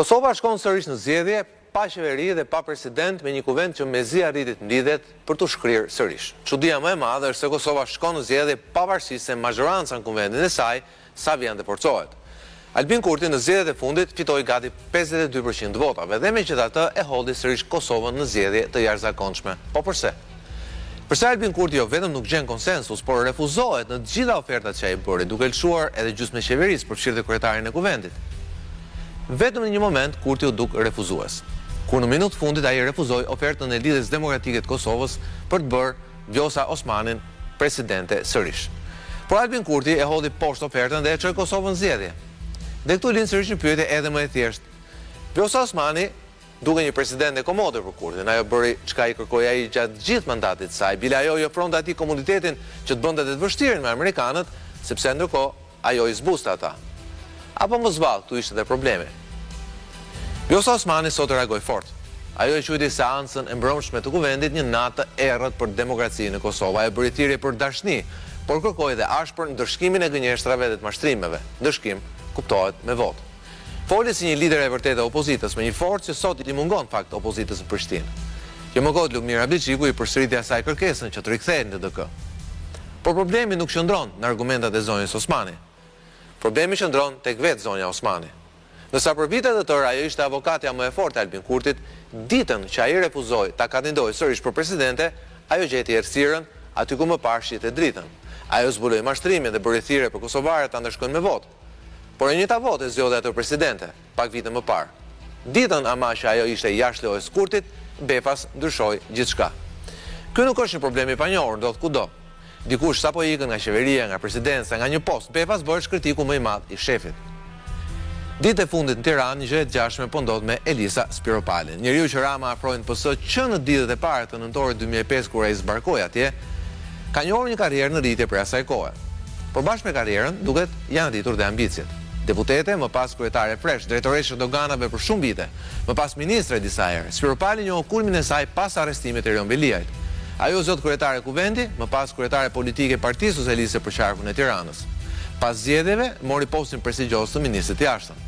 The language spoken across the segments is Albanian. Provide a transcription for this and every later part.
Kosova shkon sërish në zgjedhje, pa qeveri dhe pa president me një kuvend që mezi arriti të mblidhet për t'u shkrirë sërish. Çudia më e madhe është se Kosova shkon në zgjedhje pavarësisht se mazhoranca në kuvendin e saj sa vjen dhe forcohet. Albin Kurti në zgjedhjet e fundit fitoi gati 52 për qind të votave dhe megjithatë e hodhi sërish Kosovën në zgjedhje të jashtëzakonshme. Po përse? Përse Albin Kurti jo vetëm nuk gjen konsensus, por refuzohet në të gjitha ofertat që ai bëri, duke lëshuar edhe gjysmën e qeverisë, përfshirë dhe kryetarin e Kuvendit. Vetëm në një moment Kurti u duk refuzues. Kur në minutë të fundit ai refuzoi ofertën e Lidhjes Demokratike të Kosovës për të bërë Vjosa Osmanin presidente sërish. Por Albin Kurti e hodhi poshtë ofertën dhe e çoi Kosovën në zgjedhje. Dhe këtu lind sërish një pyetje edhe më e thjeshtë. Vjosa Osmani Dukej një presidente komode për Kurtin, ajo bëri çka i kërkoi ai gjatë gjithë mandatit të saj, bile ajo i ofronte atij komoditetin që të bënte dhe të vështirën me amerikanët, sepse ndërkohë ajo i zbuste ata. Apo mos vallë këtu ishte dhe problemi. Vjosa Osmani sot reagoi fort. Ajo e quajti seancën e mbrëmshme të Kuvendit një natë të errët për demokracinë në Kosovë. Ajo bëri thirrje për dashni, por kërkoi dhe ashpër ndëshkimin e gënjeshtrave dhe të mashtrimeve. Ndëshkim, kuptohet, me votë. Foli si një lidere e vërtetë e opozitës, me një forcë që sot i mungon në fakt opozitës në Prishtinë. Jo më kot Lumir Abdixhiku i përsëriti asaj kërkesën që të rikthehet në LDK. Por problemi nuk qëndron në argumentat e zonjës Osmani. Problemi qëndron tek vetë zonja Osmani. Ndërsa për vite të tëra ajo ishte avokatja më e fortë e Albin Kurtit, ditën që ai refuzoi ta kandidojë sërish për presidente, ajo gjeti errësirën aty ku më parë shihte dritën. Ajo zbuloi mashtrimin dhe bëri thirrje për kosovarët ta ndëshkojnë me votë. Por e njëjta votë e zgjodhi atë presidente, pak vite më parë. Ditën ama që ajo ishte jashtë lojës së Kurtit, befas ndryshoi gjithçka. Ky nuk është një problem i panjohur, ndodh kudo. Dikush sapo ikën nga qeveria, nga presidenca, nga një post, befas bëhesh kritiku më i madh i shefit. Ditët e fundit në Tiranë, një gjë e ngjashme po ndodh me Elisa Spiropalin. Njeriu që Rama afroi në PS që në ditët e para të nëntorit 2005 kur ai zbarkoi atje, Ka njohur një karrierë në rritje prej asaj kohe. Por bashkë me karrierën, duket, janë rritur dhe ambiciet. Deputete, më pas kryetare fresh, drejtoreshë e doganave për shumë vite, më pas ministre disa herë, Spiropali njohu kulmin e saj pas arrestimit të Erion Veliajt. Ajo u zgjodh kryetare Kuvendi, më pas kryetare politike e Partisë Socialiste për qarkun e Tiranës. Pas zgjedhjeve, mori postin prestigjioz të ministrit të Jashtëm.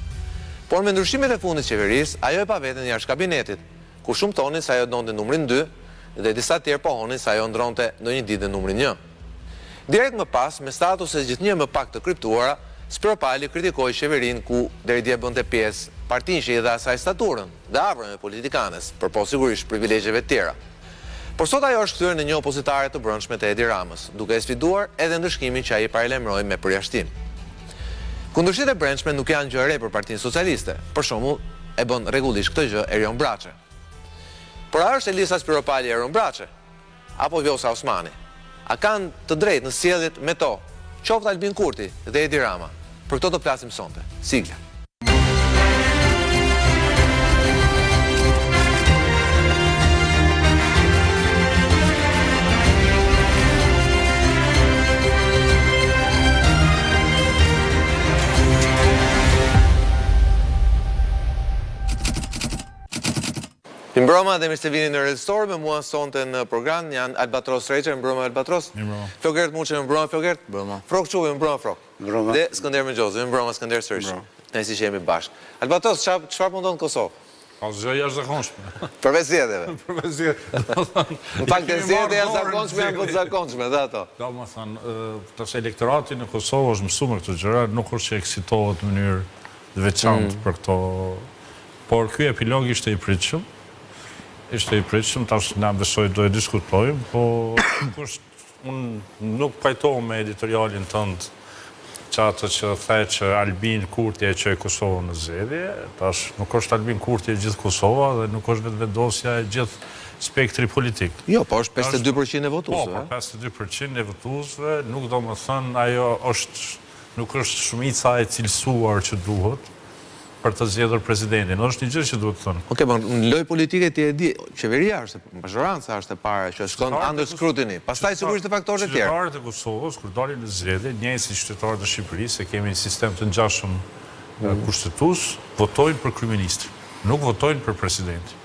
Por me ndryshimet e fundit të qeverisë, ajo e pa veten jashtë kabinetit, ku shumë thonin se ajo donte numrin dy dhe disa tjerë pohonin se ajo ëndërronte ndonjë ditë dhe numrin një. Direkt më pas, me statuse gjithnjë më pak të kriptuara, Spiropali kritikoi qeverinë ku deri dje bënte pjesë, partinë që i dha asaj staturën dhe avrën e politikanes, përpos sigurisht privilegjeve të tjera. Por sot ajo është kthyer në një opozitare të brendshme të Edi Ramës, duke e sfiduar edhe ndëshkimin që ai paralajmëroi me përjashtim. Kundërshtitë e brendshme nuk janë gjë e re për Partinë Socialiste. Për shembull, e bën rregullisht këtë gjë Erion Braçe. Por a është Elisa Spiropali Erion Braçe? Apo Vjosa Osmani? A kanë të drejtë në sjelljet me to, qoftë Albin Kurti dhe Edi Rama? Për këto do flasim sonte. Sigla. Mirëmbrëma dhe mirë se vini në Real Story me mua sonte në program janë Albatros Rexha, mirëmbrëma Albatros. Mirëmbrëma. Flogert Muçe, mirëmbrëma Flogert. Mirëmbrëma. Frrok Çupi, mirëmbrëma Frrok. Mirëmbrëma. Dhe Skënder Minxhozi, mirëmbrëma Skënder sërish. Mirëmbrëma. Kënaqësi që jemi bashkë. Albatros, çfarë po ndodh në Kosovë? Asgjë e jashtëzakonshme. Përveç zgjedhjeve. Përveç zgjedhjeve. Në fakt, zgjedhjet e jashtëzakonshme janë po të zakonshme, dhe ato. Domethënë, tash elektorati në Kosovë është mësuar me këto gjëra, nuk është që eksitohet në mënyrë të veçantë mm. për këto. Por ky epilog ishte i pritshëm. Ishte i pritshëm, tash na besoj do e diskutojmë, po nuk është Unë nuk pajtohem me editorialin tënd që atë që the që Albin Kurti e çoi Kosovën në zgjedhje, tash nuk është Albin Kurti e gjithë Kosova dhe nuk është Vetëvendosja e gjithë spektri politik. Jo, po është 52 për qind e votuesve. Po, po 52 për qind e votuesve nuk domethënë ajo është nuk është shumica e cilësuar që duhet. për të zgjedhur presidentin. Është një gjë që duhet thënë. Okej, po në lojë politike ti e di, qeveria është, mazhoranca është e para që shkon under scrutiny. Pastaj sigurisht dhe faktorët e tjerë. Qytetarët e Kosovës kur dalin në zgjedhje, njëjtë si qytetarët e Shqipërisë, se kemi një sistem të ngjashëm mm. kushtetues, votojnë për kryeministrin, nuk votojnë për presidentin.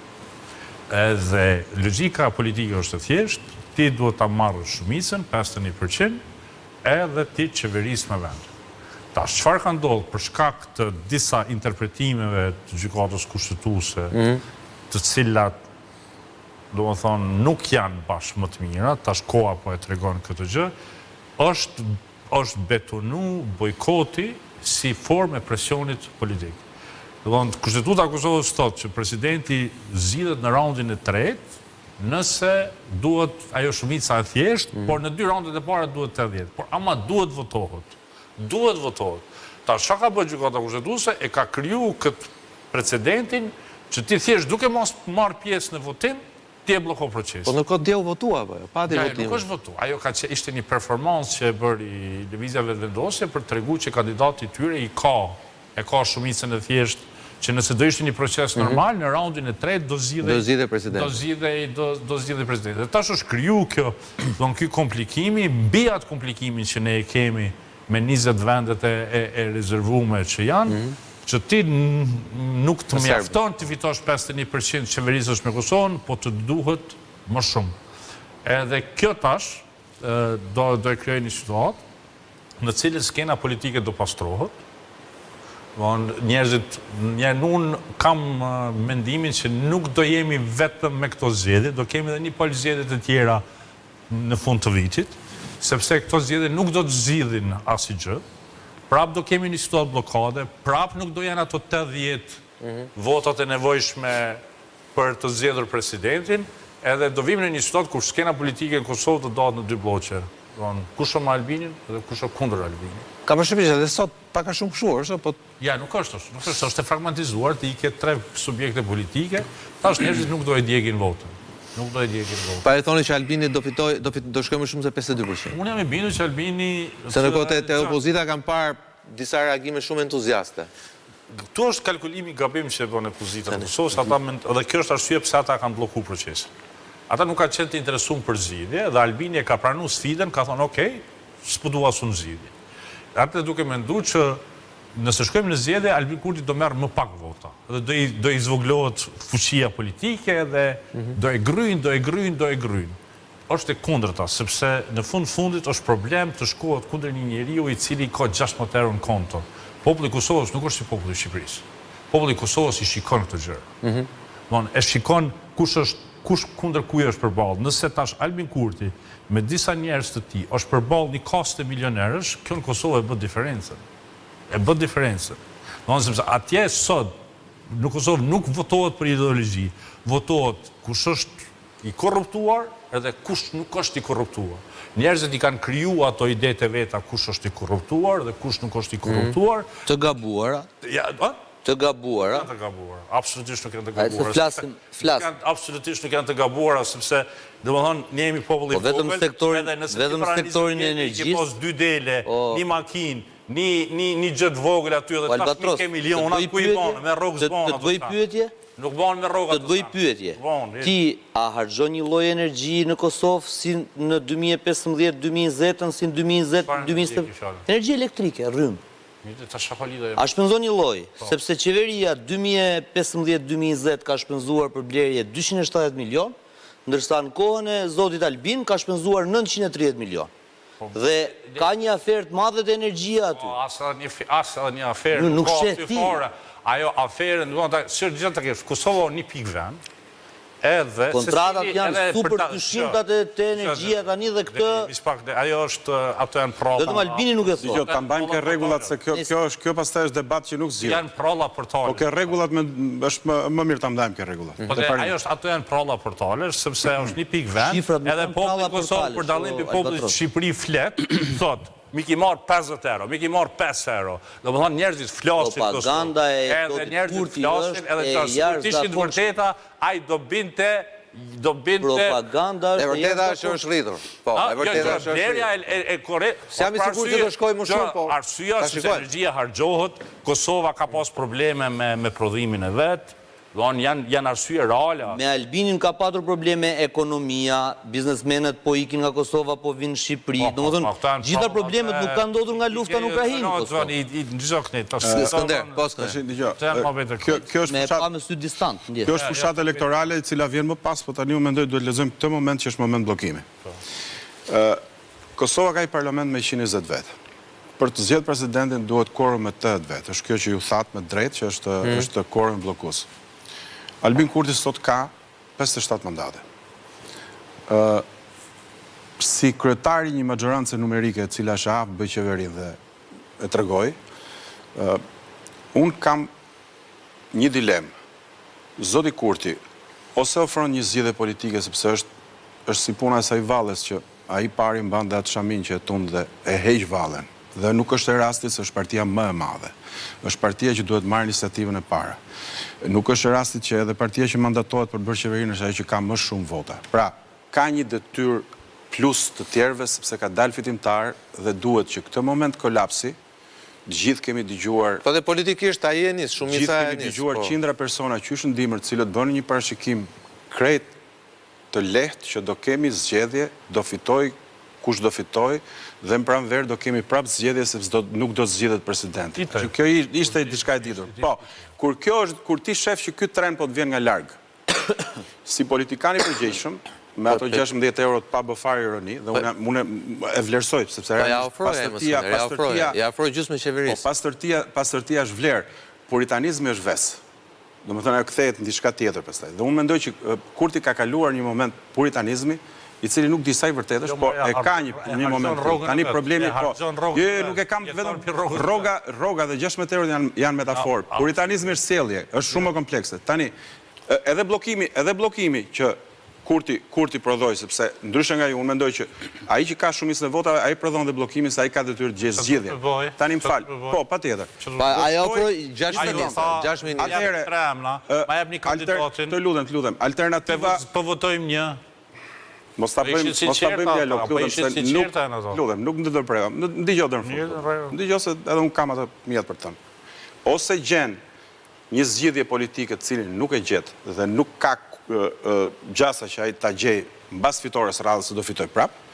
Edhe logjika politike është e thjeshtë, ti duhet ta marrësh shumicën, 51%, edhe ti qeveris me vend. Tash, çfarë ka ndodhur për shkak të disa interpretimeve të Gjykatës Kushtetuese, të cilat, domethënë, nuk janë bash më të mira, tash koha po e tregon këtë gjë, është është betonu bojkoti si formë e presionit politik. Domethënë, Kushtetuta e Kosovës thotë që presidenti zgjidhet në raundin e tretë, nëse duhet ajo shumica e thjeshtë, por në dy raundet e para duhet 80, por ama duhet votohet. Duhet votohet. Tash çka ka bërë Gjykata Kushtetuese, e ka kriju këtë precedentin që ti thjesht duke mos marrë pjesë në votim, ti e bllokon procesin. Po ndërkohë dje u votua apo jo? Pati votim. Nuk është votu. Ajo ka qenë ishte një performancë që e bëri Lëvizja Vetëvendosje për të tregu që kandidati i tyre i ka e ka shumicën e thjeshtë që nëse do ishte një proces mhm. normal në raundin e tretë do zgjidhej do zgjidhej presidenti. Do zgjidhej do do zgjidhej presidenti. Dhe tash është kriju kjo, don ky komplikimi mbi atë komplikimin që ne e kemi me 20 vendet e, e, e rezervume që janë, mm -hmm. që ti nuk të mjafton të fitosh 51% qeverisësh me Kosovën, po të duhet më shumë. Edhe kjo tash do do e krijojë një situatë në cilën skena politike do pastrohet, Von njerëzit, njerë unë kam mendimin që nuk do jemi vetëm me këto zgjedhje, do kemi edhe një palë zgjedhje të tjera në fund të vitit, sepse këto zgjedhje nuk do të zgjidhin asnjë gjë. Prap do kemi një situatë bllokade, prap nuk do janë ato 80 votat e nevojshme për të zgjedhur presidentin, edhe do vim në një situatë ku skena politike në Kosovë do dahet në dy blloqe. Domethënë, kush është me Albinin dhe kush është kundër Albinit. Kam përshtypjen që edhe sot pak a shumë kështu është, po Ja, nuk është ashtu, nuk është, është e fragmentizuar, ti i ke tre subjekte politike, tash njerëzit nuk do e djegin votën. Nuk do e djegin votën. Pa e thoni që Albini do fitoj, do fit, do shkojë më shumë se 52%. Unë jam i bindur që Albini Se ndërkohë te, te opozita kam parë disa reagime shumë entuziaste. Këtu është kalkulimi gabim që e bën opozita në Kosovë, se ata mend, dhe kjo është arsye pse ata kanë bllokuar procesin. Ata nuk kanë qenë të interesuar për zgjidhje dhe Albini e ka pranuar sfidën, ka thonë ok, s'po dua as unë zgjidhje. Ata duke menduar që nëse shkojmë në zgjedhje, Albin Kurti do merr më pak vota dhe do i do i zvogëlohet fuqia politike dhe do e grryjnë, do e grryjnë, do e grryjnë. Është e kundërta, sepse në fund fundit është problem të shkohet kundër një njeriu i cili ka 16 euro në konto. Populli i Kosovës nuk është si populli i Shqipërisë. Populli i Kosovës i shikon këto gjëra. Mm -hmm. Bon, e shikon kush është kush kundër kujt është përballë. Nëse tash Albin Kurti me disa njerëz të tij është përballë një kaste milionerësh, kjo në Kosovë e bën diferencën. E bën diferencën. Domethënë sepse atje sot në Kosovë nuk votohet për ideologji, votohet kush është i korruptuar edhe kush nuk është i korruptuar. Njerëzit i kanë kriju ato idetë e veta kush është i korruptuar dhe kush nuk është i korruptuar. Të gabuara. Ja, ë? Të gabuara. Janë të gabuara. Absolutisht nuk janë të gabuara. Flasim, flasim. Absolutisht nuk janë të gabuara sepse, domethënë, ne jemi popull i po vetëm vogël, sektorin, edhe nëse vetëm sektorin e energjisë, ke pas dy dele, një makinë, një një një gjë të vogël aty edhe tash mi ke miliona, ku i bën me rrogë s'bën ato. Të bëj pyetje? Nuk bën me rroga Të të bëj pyetje. Ti a harxhon një lloj energji në Kosovë si në 2015, 2020-ën, si në 2020, 2021? Energji elektrike, rrymë. A shpenzon një lloj? Sepse qeveria 2015, 2020 ka shpenzuar për blerje 270 milion, ndërsa në kohën e zotit Albin ka shpenzuar 930 milion. Po, Dhe ka një aferë të madhe te energjia aty. Po, as edhe një, as edhe një aferë nuk ka aty fare. Ajo aferë, do të thotë, gjë të kesh. Kosova një pikë vend. Edhe kontratat janë super të dyshimta te te energjia tani dhe këtë Mis pak, ajo është ato janë pralla. Vetëm Albini nuk e thotë. Dëgjo, ta mbajmë ke rregullat se kjo kjo është kjo pastaj është debat që nuk zgjidhet. Janë pralla portale. Po ke rregullat më është më më mirë ta ndajmë ke rregullat. Po dhe ajo është ato janë pralla portalesh sepse është një pikë vend, edhe populli i Kosovës për dallim prej popullit të Shqipëri flet, thotë, mi ki marr 50 euro, mi ki marr 5 euro. Domethënë njerëzit flasin në Kosovë. Edhe njerëzit flasin, edhe të ishin të vërteta, ai do binte do binte Propaganda është e vërteta është që është rritur. Po, e vërteta është blerja e e kore. S'jam i sigurt që do shkojë më shumë, po. Arsyeja është se energjia harxhohet, Kosova ka pas probleme me me prodhimin e vet. Domethënë janë janë arsye reale. Me Albinin ka patur probleme ekonomia, biznesmenët po ikin nga Kosova po vijnë në Shqipëri, Po, po, domethënë po, këto janë gjitha prallat problemet e nuk kanë ndodhur nga lufta në Ukrainë në Kosovë. Dëgjo tash. Skënder, po Skënder. Tash dëgjo. Këto janë muhabete Kjo kjo është Me e fushatë pa me sy distant, ndjesë. Kjo është fushatë elektorale e cila vjen më pas, po tani unë mendoj duhet lexojmë këtë moment që është moment bllokimi. Ë Kosova ka një parlament me 120 vetë. Për të zgjedhur presidentin duhet kuorum me 80 vetë. Është kjo që ju thatë me drejtë që është mm. është kuorum bllokues. Albin Kurti sot ka 57 mandate. Ë si kryetari i një maxhorance numerike e cila është e aftë të bëjë qeverinë dhe e tregoi, ë unë kam një dilemë. Zoti Kurti ose ofron një zgjidhje politike sepse është është si puna e asaj valles që ai i pari mban dhe atë shaminë që e tund dhe e heq vallen dhe nuk është e rastit se është partia më e madhe. Është partia që duhet marrë iniciativën e para. Nuk është e rastit që edhe partia që mandatohet për të bërë qeverinë është ajo që ka më shumë vota. Pra, ka një detyrë plus të tjerëve sepse ka dalë fitimtar dhe duhet që këtë moment kolapsi Të gjithë kemi dëgjuar Po dhe politikisht ai e nis, shumica e nis. Të gjithë kemi dëgjuar po. qindra persona qysh në dimër, të cilët bënë një parashikim krejt të lehtë që do kemi zgjedhje, do fitojë kush do fitojë dhe në pranverë do kemi prapë zgjedhje sepse do nuk do zgjidhet presidenti. Që kjo ishte diçka e ditur. Po, kur kjo është kur ti shef që ky tren po të vjen nga larg, Si politikan i përgjegjshëm, me ato 16 eurot pa bë fare ironi, dhe unë unë e vlerësoj, sepse po realisht pastërtia, pastërtia, ia ofroi gjysmën e qeverisë. Po pastërtia, pastërtia është vlerë, puritanizmi është ves. Domethënë ajo kthehet në diçka tjetër pastaj. Dhe unë mendoj që Kurti ka kaluar një moment puritanizmi, i cili nuk di sa i vërtetë është, jo, po e ka një një moment. Tani problemi po. Jo, jo, nuk e kam vetëm rroga, rroga dhe 16 eurot janë janë metaforë. Puritanizmi është sjellje, është shumë më komplekse. Tani Edhe bllokimi, edhe bllokimi që Kurti, Kurti prodhoi, sepse ndryshe nga ju, unë mendoj që ai që ka shumicën e votave, ai prodhon dhe bllokimin se ai ka detyrë të gjejë zgjidhjen. Tani më fal, po, patjetër. Pa, ajo ofroi 6 ministra, 6 ministra. Atëherë, tre emra, ma jepni kandidatin. Të lutem, të lutem. Alternativa Po votojmë një. Mos ta bëjmë, mos ta bëjmë dialog, të lutem se nuk, lutem, nuk më ndërpreva. Më dëgjo deri në fund. Më dëgjo se edhe unë kam ato miat për të thënë. Ose gjen Një zgjidhje politike të cilin nuk e gjet dhe nuk ka gjasa që ai ta gjejë mbas fitores së radhës se do fitojë prapë,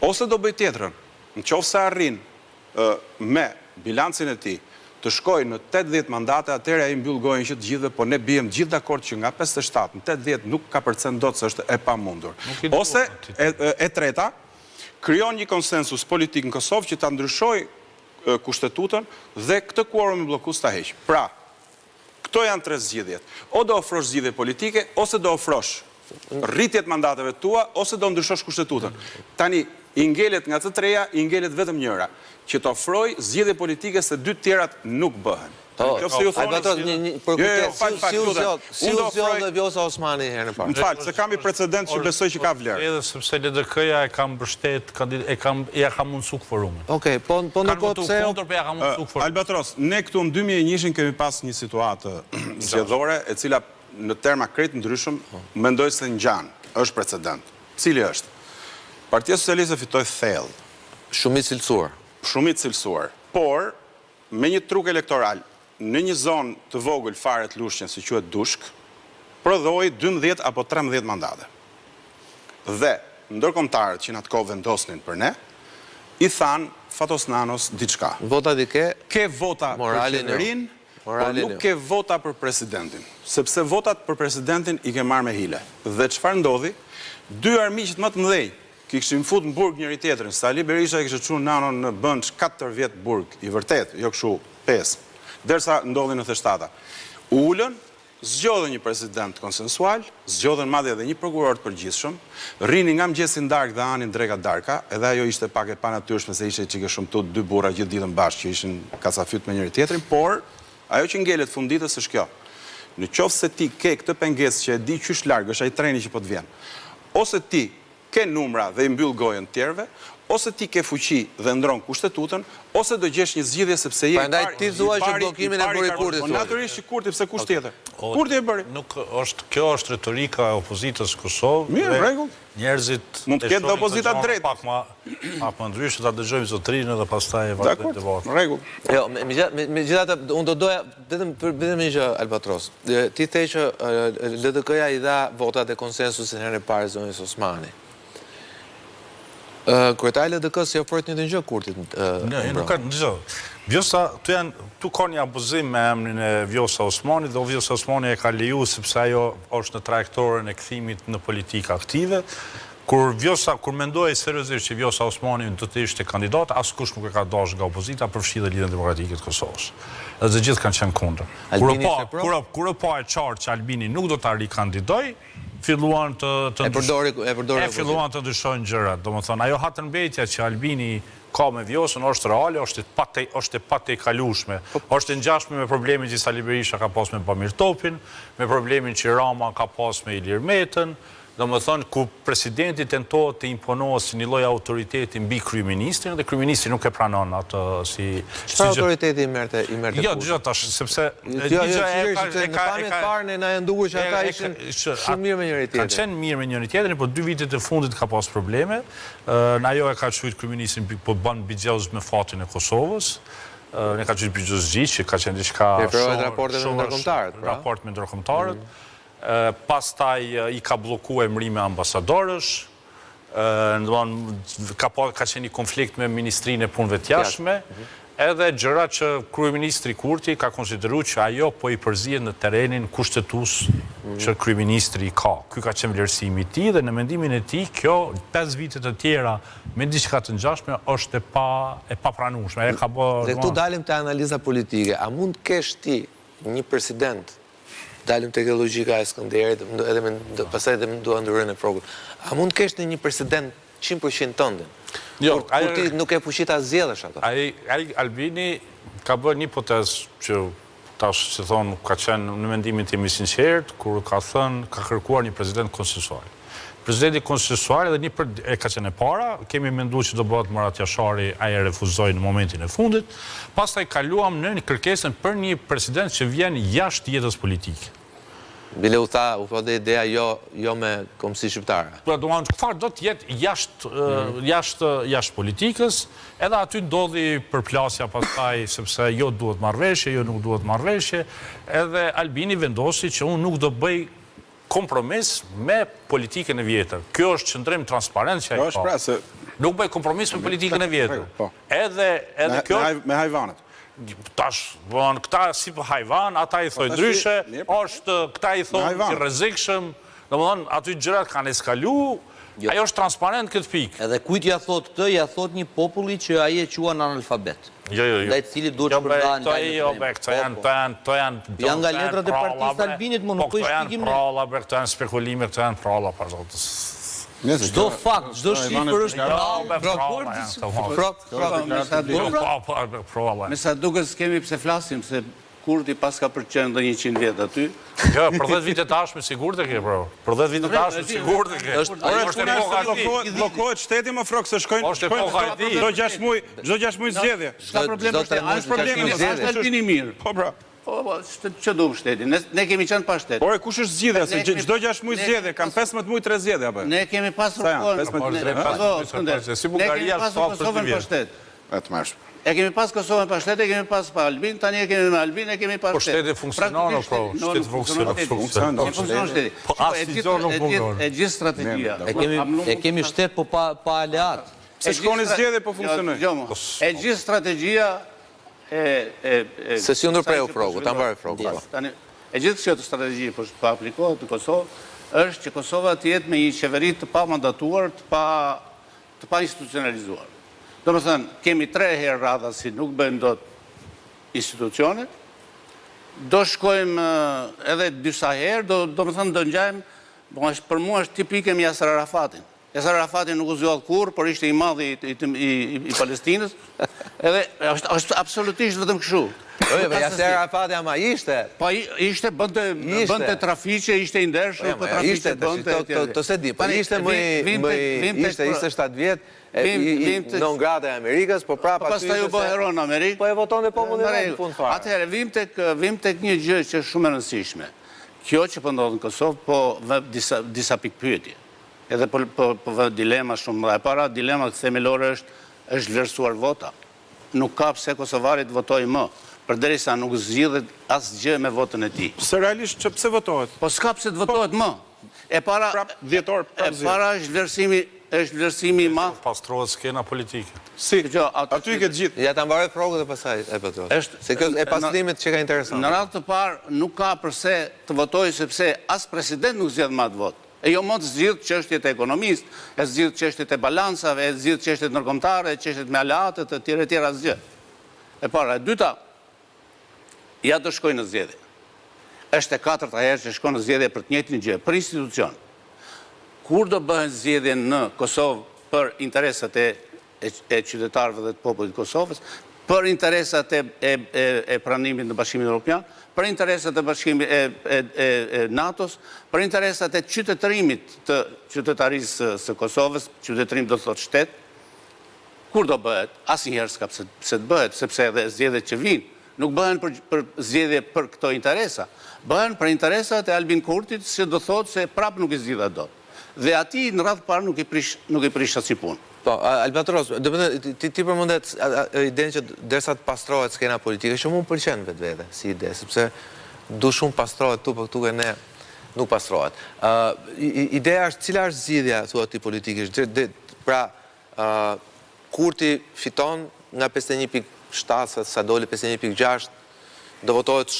ose do bëjë tjetrën, në qoftë se arrin me bilancin e tij të shkojë në 80 mandate, atëherë ai mbyll gojën që të gjithëve, po ne biem të gjithë dakord që nga 57 në 80 nuk kapërcen dot se është e pamundur. Ose e, e treta, krijon një konsensus politik në Kosovë që ta ndryshojë Kushtetutën dhe këtë kuorumin bllokues ta heqë. Pra, këto janë tre zgjidhjet. O do ofrosh zgjidhje politike, ose do ofrosh rritje të mandateve tua, ose do ndryshosh Kushtetutën. Tani, i ngelet nga të treja, i ngelet vetëm njëra, që të ofrojë zgjidhje politike se dy të tjerat nuk bëhen. Po, nëse ju thoni Albatros, një një për jo, jo, fal, fal, si u zgjodh, si u zgjodh dhe Vjosa Osmani herën e parë. Më fal, se kam një precedent që besoj që ka vlerë. Edhe sepse LDK-ja e ka mbështet, e ka ia ka mundësu kvorumin. Okej, po po ndërkohë pse jo? Kundër, po ia ka mundësu kvorumin. Albatros, ne këtu në 2001-shin kemi pas një situatë zgjedhore e cila në terma krejt ndryshëm mendoj se ngjan, është precedent. Cili është? Partia Socialiste fitoi thellë. Shumicë cilësuar. Shumicë cilësuar. Por Me një truk elektoral, në një zonë të vogël fare të Lushnjës që quhet Dushk, prodhoi 12 apo 13 mandate. Dhe ndërkombëtarët që në atë kohë vendosnin për ne, i thanë Fatos Nanos diçka. Votat i ke, Ke vota për jo. qeverinë, por nuk jo. ke vota për presidentin, sepse votat për presidentin i ke marrë me hile. Dhe çfarë ndodhi? Dy armiqtë më të mëdhenj Kishin fut në burg njëri tjetrin, Sali Berisha e kishte çu Nanon në bënç katër vjet burg, i vërtetë, jo kështu pesë, derisa ndodhi 97-ta. U ulën, zgjodhën një president konsensual, zgjodhën madje edhe një prokuror të përgjithshëm, rrinin nga mëngjesi në darkë dhe hanin dreka darka, edhe ajo ishte pak e panatyrshme se ishte çikë shumë tut dy burra gjithë ditën bashkë që ishin kacafyt me njëri tjetrin, por ajo që ngelet fund ditës është kjo. Në qoftë se ti ke këtë pengesë që e di qysh larg është ai treni që po të vjen, ose ti ke numra dhe i mbyll gojën të tjerëve, ose ti ke fuqi dhe ndron kushtetutën, ose do gjesh një zgjidhje sepse je i pari, Prandaj ti thua që bllokimin e bëri Kurti Po natyrisht që Kurti, pse kush tjetër? Kurti e bëri. Nuk është, kjo është retorika e opozitës në Kosovë. Mirë, në rregull. Njerëzit mund të ketë dhe opozita të drejtë. Pak më pak më ndryshe ta dëgjojmë zotërinë dhe pastaj e vazhdojmë debatin. Në rregull. Jo, megjithatë unë do doja vetëm për vetëm një gjë Albatros. Ti the që LDK-ja i dha votat e konsensusin herën e parë zonjës Osmani. Kryetari i LDK-së i ofroi të njëjtën gjë Kurtit Ne, nuk ka, dëgjo. Vjosa, këtu janë, këtu ka një abuzim me emrin e Vjosa Osmanit dhe Vjosa Osmani e ka leju sepse ajo është në trajektoren e kthimit në politikë aktive. Kur Vjosa, kur mendohej seriozisht që Vjosa Osmani do të ishte kandidate, askush nuk e ka dashur nga opozita, përfshi dhe Lidhjen Demokratike të Kosovës. Edhe të gjithë kanë qenë kundër. Kur u Albini pa, ishte pro? kur kur u pa e qartë që Albini nuk do ta rikandidojë, filluan të të E përdori e përdori e filluan të ndryshojnë gjërat. Domethënë, ajo hatërmbetja që Albini ka me Vjosën është reale, është e pate, është e patejkalueshme. Është e ngjashme me problemin që Sali Berisha ka pas me Bamir Topin, me problemin që Rama ka pas me Ilir Metën, Domethënë, ku presidenti tentohet të imponohet si një lloj autoriteti mbi kryeministrin dhe kryeministri nuk e pranon atë si Çfarë autoriteti i merrte i merrte Jo, dëgjo tash, sepse Jo, jo, sigurisht, sepse në pamje të parë ne na janë dukur që ata ishin shumë mirë me njëri tjetrin. Kanë qenë mirë me njëri tjetrin, po dy vitet e fundit ka pas probleme. Ajo e ka quajtur kryeministrin po bën bixhoz me fatin e Kosovës. E ka quajtur bixhozxhi, që ka qenë diçka shumë raporteve me ndërkombëtarët, pra. Raport me ndërkombëtarët. Pastaj i ka blloku emërime ambasadorësh, domethënë ka pa ka qenë një konflikt me Ministrinë e Punëve të Jashtme, edhe gjëra që kryeministri Kurti ka konsideru që ajo po i përzihet në terrenin kushtetues që kryeministri ka. Ky ka qenë vlerësimi i tij dhe në mendimin e tij kjo 5 vite të tjera me diçka të ngjashme është e pa e papranueshme. Ajo ka bë, Dhe këtu dalim te analiza politike. A mund të kesh ti një president Dalim tek logjika e Skënderit, edhe me pastaj edhe dua ndërhyrjen e Frrokut. A mund të kesh ti një president 100% tëndin? Jo, kur, kur ti nuk ke fuqi ta zgjedhësh atë. Ai ai Albini ka bërë një hipotezë që tash si thonë ka qenë në mendimin tim i sinqertë kur ka thënë ka kërkuar një president konsensual. Presidenti konsensual edhe një për, e ka qenë e para, kemi menduar që do bëhet Murat Jashari, ai e refuzoi në momentin e fundit. Pastaj kaluam në kërkesën për një president që vjen jashtë jetës politike. Bile u tha, u tha dhe ideja jo, jo me kombësi shqiptare. Po, domethënë, çfarë do të jetë jashtë, mm. jashtë, jashtë politikës, edhe aty ndodhi përplasja pastaj, sepse jo duhet marrëveshje, jo nuk duhet marrëveshje, edhe Albini vendosi që unë nuk do bëj kompromis me politikën e vjetër. Kjo është qëndrim transparent që ai ka. Pra se nuk bëj kompromis me politikën e vjetër. Po. Edhe edhe kjo me hajvanët. Tash, bon, këta si po hajvan, ata i po, thojnë ndryshe, po. është këta i thonë i rrezikshëm, domethënë aty gjërat kanë eskalu, jo. Ajo është transparent këtë pikë. Edhe kujt ja thotë këtë, ja thotë një populli që ai e quan analfabet. Jo, jo, jo. Ndaj të cilit duhet jo, shpërndahen lajme të Jo, bre, këto janë, këto janë, këto janë, Janë nga letrat e partisë së Albinit, mo, nuk po i shpikim ne. Këto janë pralla, bre, këto janë spekulime, këto janë pralla, për zotin. Çdo fakt, çdo shifër është prallë. Pralla janë këto. Frrok, frrok. Pralla. Me sa duket s'kemi pse flasim, se Kurti paska për të qenë dhe 100 vjet aty. Jo, për 10 vitet e ardhshme sigurt e ke, bro. Për 10 vitet e ardhshme sigurt e ke. Është është epoka e tij. Bllokohet shteti mo Frrok se shkojnë Është epoka e tij. Çdo 6 muaj, çdo 6 muaj zgjedhje. S'ka problem për shtetin. Është problemi, është Albini mirë. Po pra. Po, po, që duam shtetin. Ne, ne kemi qenë pa shtet. Ore, kush është zgjidhja? Se çdo 6 muaj zgjedhje, kanë 15 muaj 3 zgjedhje apo? Ne kemi pasur kohën. 15 muaj. Si Bullgaria 72 vjet. E të mërshme. E kemi pas Kosovën pa shtet, e kemi pas pa Albin, tani e kemi me Albin, e kemi pa po shtet. Po shteti funksionon, po, shteti funksionon, funksionon. Funksionon shteti. Po asnjë gjë nuk mungon. E gjithë strategjia. E kemi e kemi shtet po pa pa aleat. Se shkoni zgjedhje po funksionojnë. Jo, e gjithë strategjia e e e Se si u ndërpreu Frroku, ta mbaroj Frroku. Po. Tani e gjithë kjo strategji po po aplikohet në Kosovë është që Kosova të jetë me një qeveri të pa mandatuar, të pa të painstitucionalizuar. Domethënë, kemi tre herë radhazi nuk bëjmë dot institucionet, do shkojmë edhe disa herë, do, domethënë, do ngjajmë, po është, për mua është tipike me Yasser Arafatin. Yasser Arafati nuk u zgjodh kurrë, por ishte i madhi i, i, i, i, i Palestinës, edhe është, është absolutisht vetëm kështu. Jo, jo, Yasser Arafati ama ishte. Po ishte bënte bënte trafiqe, ishte i ndershëm, po, po trafiqe bënte. To to s'e di, po ishte më më ishte ishte 7 vjet non grata e Amerikës, po prapë aty. Pastaj u bë hero në Amerikë. Po e votonte populli në fund fare. Atëherë vim tek vim tek një gjë që është shumë e rëndësishme. Kjo që po ndodh në Kosovë po vë disa disa pikëpyetje. Edhe po po po vë dilema shumë mëdha. E para dilema themelore është është vlerësuar vota. Nuk ka pse kosovari të votojë më, përderisa nuk zgjidhet asgjë me votën e tij. Se realisht që pse votohet? Po s'ka pse të votohet më. E para Prap dhjetor, prap e para është vlerësimi, është vlerësimi i madh. Pastrohet skena politike. Si? Dëgjo, aty i ke të gjithë. Ja ta mbaroj Frroku dhe pastaj e po thua. Se kjo e pastrimit që ka interesante. Në radhë të parë nuk ka përse të votojë sepse as president nuk zgjedh me atë votë. E jo më të zgjidhë çështjet e ekonomisë, e zgjidhë çështjet e balancave, e zgjidhë çështjet ndërkombëtare, çështjet me aleatët, etj, etj, asgjë. E para, e dyta, ja do shkojë në zgjedhje. Është e katërta herë që shkon në zgjedhje për të njëjtin gjë, për institucion. Kur do bëhen zgjedhje në Kosovë për interesat e e qytetarëve dhe të popullit të Kosovës, për interesat e e e pranimit në Bashkimin Evropian, për interesat e Bashkimit e e e e NATO-s, për interesat e qytetërimit të qytetarisë së së Kosovës, qytetërim do të thotë shtet. Kur do bëhet? Asnjëherë s'ka pse pse të bëhet, sepse edhe zgjedhjet që vijnë nuk bëhen për për zgjedhje për këto interesa. Bëhen për interesat e Albin Kurtit, që do thotë se prapë nuk i zgjidh dot. Dhe atij në radhë të parë nuk i prish nuk i prish asnjë punë. Po, Albatros, domethënë ti ti përmende idenë që derisa të pastrohet skena politike, që mua më pëlqen në vetvete si ide, sepse du shumë pastrohet këtu, po këtu ke ne nuk pastrohet. Ë ideja është cila është zgjidhja thua ti politikisht, pra ë Kurti fiton nga 51.7 sa doli 51.6 do votohet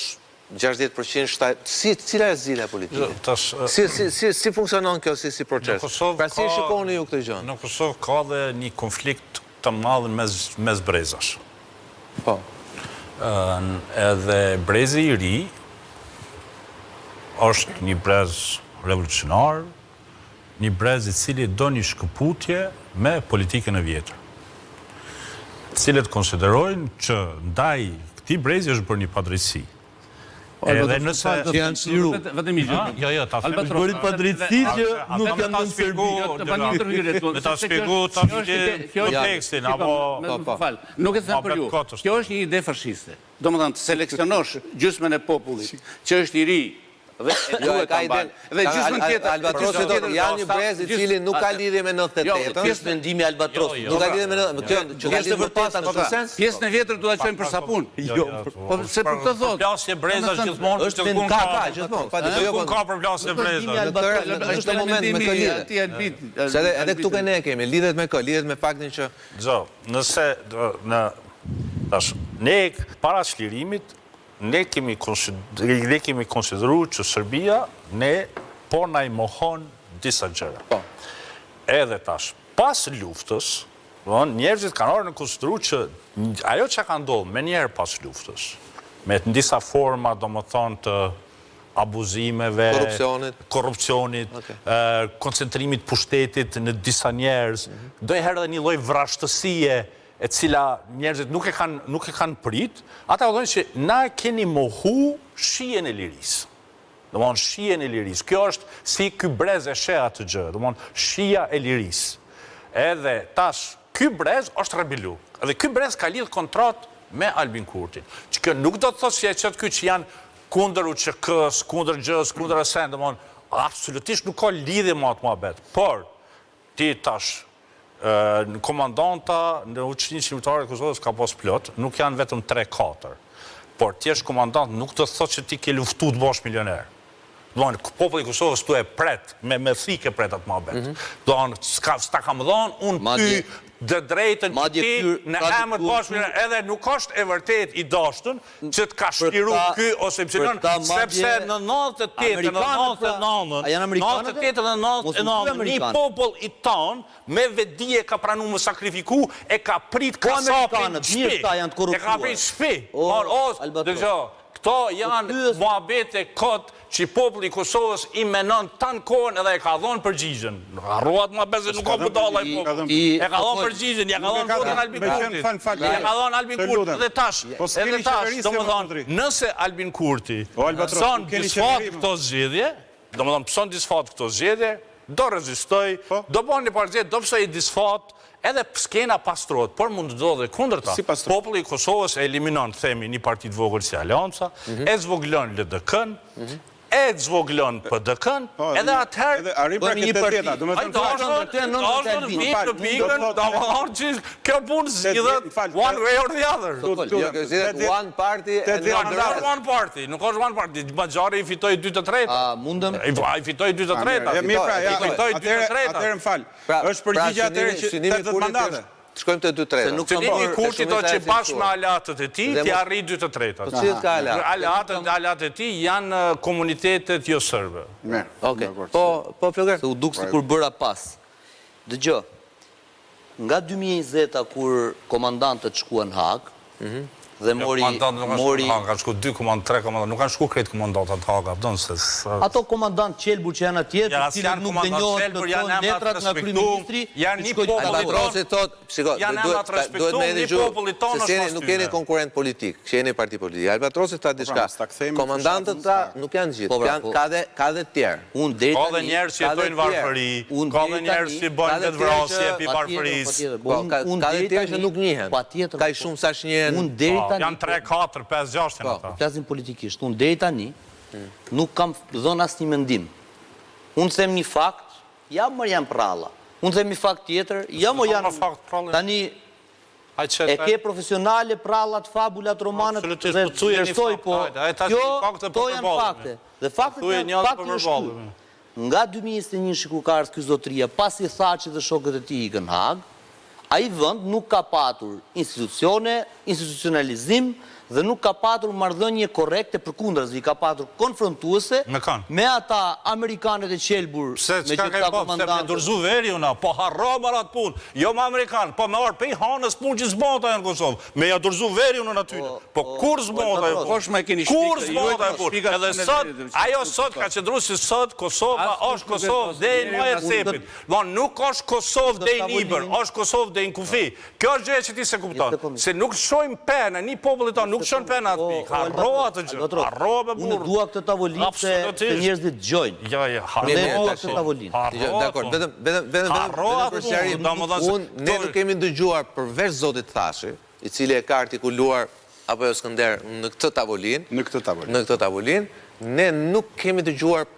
60 për qind, si, cila është zgjidhja politike? Tash, Si, si, si, si funksionon kjo si, si proces? Në Kosovë Pra si e ka, shikoni ju këtë gjë? në Kosovë ka dhe një konflikt të madh mes, mes brezash. Po. Edhe brezi i ri është një brez revolucionar, një brez i cili do një shkëputje me politikën e vjetër. Të cilët konsiderojnë që ndaj këtij brezi është bërë një padrejtësi. Po, Edhe nëse që janë çliru. Vetëm një gjë. Jo, jo, ta them. Është bërë padrejtësi që nuk janë në Serbi. Jo, të bani ndërhyrje këtu. Me ta shpjegu tash kontekstin apo po, po. Fal, nuk e them për ju. Kjo është një ide fashiste. Domethënë të seleksionosh gjysmën e popullit që është i ri, Dhe e jo, duhet ta mbajë. Dhe gjysmën tjetër, Albatrosi thotë, janë një brez i cili nuk ka lidhje me 98-ën. Jo, pjesë mendimi Albatrosi. Nuk ka lidhje me 98-ën. Kjo që ka lidhje me pas në këtë sens? Pjesën e vjetër duhet ta çojmë për sapun. Jo, po se për këtë thotë. Përplasje brezash gjithmonë, është në ka ka gjithmonë. Pa dyshim. Jo, ka përplasje brezash. Në këtë moment me kë lidhet. Se edhe edhe këtu ke ne kemi, lidhet me kë, lidhet me faktin që Zo, nëse në tash ne para çlirimit Ne kemi ne kemi konsideru që Serbia ne po na i mohon disa gjëra. Po. Edhe tash, pas luftës, domethënë njerëzit kanë ardhur në konsideru që ajo që ka ndodhur menjëherë pas luftës, me disa forma domethënë të abuzimeve, korrupsionit, korrupsionit, okay. koncentrimit pushtetit në disa njerëz, mm -hmm. ndonjëherë edhe një lloj vrazhdësie e cila njerëzit nuk e kanë nuk e kanë prit, ata thonë që na keni mohu shijen e lirisë. Domthon shijen e lirisë. Kjo është si ky brez e sheh atë gjë, domthon shija e lirisë. Edhe tash ky brez është rebelu. Edhe ky brez ka lidh kontratë me Albin Kurtin. Që kjo nuk do të thotë si e qet ky që janë kundër UÇK-s, kundër gjës, kundër asaj, domthon absolutisht nuk ka lidhje me atë muhabet. Por Ti tash, në komandanta në Ushtrinë Çlirimtare të Kosovës ka pas plot, nuk janë vetëm 3-4. Por të jesh komandant nuk do të thotë që ti ke luftu të bësh milioner. Domethënë, populli i Kosovës tu e pret, me, me thikë e pret atë muhabet. Mm -hmm. Domethënë, s'ka, s'ta kam dhonë, unë ty të drejtën që ti në emër të bësh milioner, edhe nuk është e vërtet i dashtun, që të ka çliru ky ose Y, sepse në 98 në 99, 98 dhe 99, një popull i tanë, me vetëdije ka pranu me sakrifiku, e ka prit po kasapin n'shpi, e ka prit n'shpi, dëgjo, këto janë muhabete kot, Që populli i Kosovës i menon tanë kohën edhe e ka dhonë përgjigjen. Harrohet ma bese nuk ka budalla ai popull. E ka dhonë përgjigjen, ja ka dhonë votën Albin Kurtit. Ja ka dhonë Albin Kurtit dhe tash, edhe tash, domethënë, nëse Albin Kurti pëson disfatë këto zgjedhje, domethënë pëson disfatë këto zgjedhje, do rezistojë, do bon një parë zgjedhje, do pësojë disfatë, edhe skena pastrohet, por mund të ndodhë e kundërta. Populli i Kosovës e eliminon, themi, një parti të vogël si Aleanca, e zvogëlon LDK-n, e zvogëlon PDK-n, po, edhe atëherë arrin pra një parti. Ai do të vijë në pikën, domethënë që kjo punë zgjidhet one way or the other. Jo, kjo zgjidhet one party and not the rest. One party, nuk është one party. Maxhari i fitoi 2 të tretat. A mundem? Ai fitoi 2 të tretat. Mirë pra, I fitoi 2 të tretat. Atëherë më fal. Pra, Është përgjigja pra, atëherë që synimi 80 Kurtit mandate. është. Të shkojmë te dy tretat. Se nuk kam Synimi i Kurtit është që bashkë me aleatët e tij t'i arrijë dy të tretat. Po cilët ka aleatë? Aleatët, aleatët e tij janë komunitetet jo serbe. Mirë. Okej. Po, po Floger? Se u duk sikur bëra pas. Dëgjo. Nga 2020-a kur komandantët shkuan në Hagë, dhe mori Komandantët nuk kanë shku mori në Hagë, kanë shku dy komandant, tre komandant, nuk kanë shku krejt komandantët në Hagë, a kupton se Ato komandantë qelbur që janë atje, të cilët nuk denjohen të plotësojnë letrat nga kryeministri, janë një popull i Albatrosi thotë, shiko, duhet duhet me dëgju, se s'jeni nuk jeni konkurrent politik, që jeni parti politike. Albatrosi tha diçka. Komandantët tha nuk janë gjithë, janë ka dhe ka dhe të tjerë. Unë deri Ka dhe njerëz që jetojnë në varfëri, ka dhe njerëz që bëjnë vetëvrasje pi varfërisë. Po, ka ka dhe të tjerë që nuk njihen. Kaq shumë sa ç'njihen. Unë deri tani Janë 3, 4, 5, 6 janë ata. Po flasim politikisht. Unë deri tani nuk kam dhënë asnjë mendim. Unë them një fakt, ja mor janë prralla. Unë them një fakt tjetër, ja mor janë Tani E ke profesionale prrallat, fabulat, romanet dhe vlerësoj po kjo këto janë fakte. Dhe faktet janë fakti është ky. Nga 2021-shi kur ka ardhur ky zotëria, pasi Thaçi dhe shokët e tij ikën në Hagë, ai vend nuk ka patur institucione, institucionalizim dhe nuk ka patur marrëdhënie korrekte, përkundrazi ka patur konfrontuese me ata amerikanët e qelbur Pse me çka gjithë ke këta po, pse me komandantët. dorëzu veriun a, po harro mor atë punë, jo me amerikan, po me ardh pej hanës punë që s'bahet ajo në Kosovë, me ja dorëzu veriun unë atyne, po kurrë s'bahet ajo punë, kurrë s'bahet ajo punë, edhe sot, ajo sot ka qëndru si sot Kosova është Kosovë deri në majë të cepit, domethënë nuk është Kosovë deri në Ibër, është Kosovë deri në kufi, Kjo është gjëja që ti s'e kupton, se nuk çojmë pe në një populli tonë, nuk çon pe në atë pikë, harro atë gjë, harro be burrë. Unë dua këtë tavolinë se njerëzit dëgjojnë. Jo, jo, harro dua këtë tavolinë. Dakor, vetëm vetëm vetëm vetëm për sqarim, unë ne nuk kemi dëgjuar përveç zotit Thaçi, i cili e ka artikuluar apo jo Skënder në këtë tavolinë, në këtë tavolinë, në këtë tavolinë, ne nuk kemi dëgjuar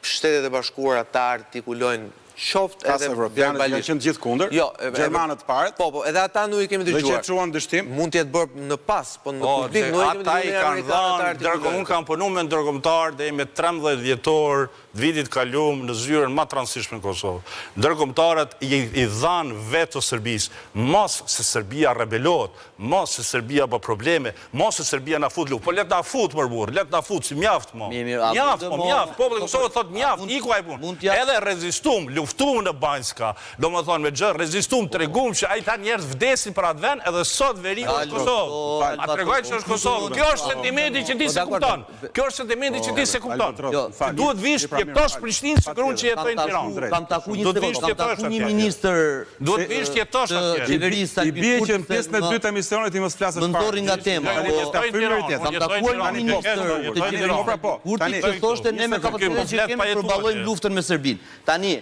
Shtetet e Bashkuara ta artikulojnë qoftë edhe verbalisht. As evropianët janë qenë të gjithë kundër, jo, gjermanët të parët. Po, po, edhe ata nuk i kemi dëgjuar. Dhe që e çuan dështim. Mund të jetë bërë në pas, po në publik nuk i kemi dëgjuar amerikanët ta artikulojnë. Unë kam punu me ndërkombëtarë deri me 13 dhjetor të vitit kalum në zyrën më të rëndësishme në Kosovë. Ndërkombëtarët i dhanë veto Serbisë, mos se Serbia rebelohet, mos se Serbia bë probleme, Mos se Serbia na fut luftë, po le të na fut mor burrë, le të na fut si mjaft mo. Mjaft mo, mjaft, populli i Kosovës thotë mjaft, iku ajo punë. Edhe rezistum, luftum në Banjska, domethënë me gjë rezistum, tregum që ai tha njerëz vdesin për atë vend, edhe sot veriu është Kosovë. A tregoj që është Kosovë. Kjo është sentimenti që ti s'e kupton. Kjo është sentimenti që ti s'e kupton. Ti duhet vish të jetosh në Prishtinë sikur unë që jetoj në Tiranë. Kam taku një sekondë, kam taku një ministër Duhet të vish të jetosh atje. Qeverisë I bie që në pjesën e dytë të emisionit ti mos flasësh fare. Më nxorri nga tema. Kam takuar një ministër të qeverisë pra, po, Kurti që thoshte ne me kapacitetet që kemi përballojmë luftën me Serbinë. Tani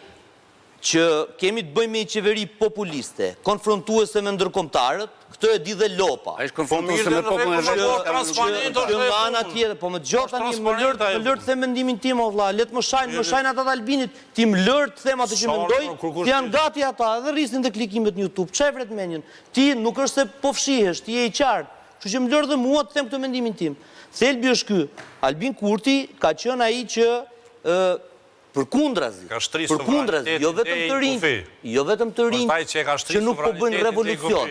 që kemi të bëjmë me një qeveri populiste, konfrontuese me ndërkombëtarët, këtë e di dhe lopa. Ai është konfrontuese me popullin e vet. Transparent është nga ana tjetër, po më dëgjo tani, më lër, më lër të them mendimin tim o vlla, le të më shajnë, më shajnë ata të Albinit, Ti më lër të them atë që mendoj, se janë gati ata, edhe rrisin dhe klikimet në YouTube. Ça e vret mendjen? Ti nuk është se po fshihesh, ti je i qartë. Kështu që më lër dhe mua të them këtë mendimin tim. Thelbi është ky, Albin Kurti ka qenë ai që ë përkundrazi, përkundrazi, jo vetëm të rinjtë, jo vetëm të rinjtë që nuk po bëjnë revolucion,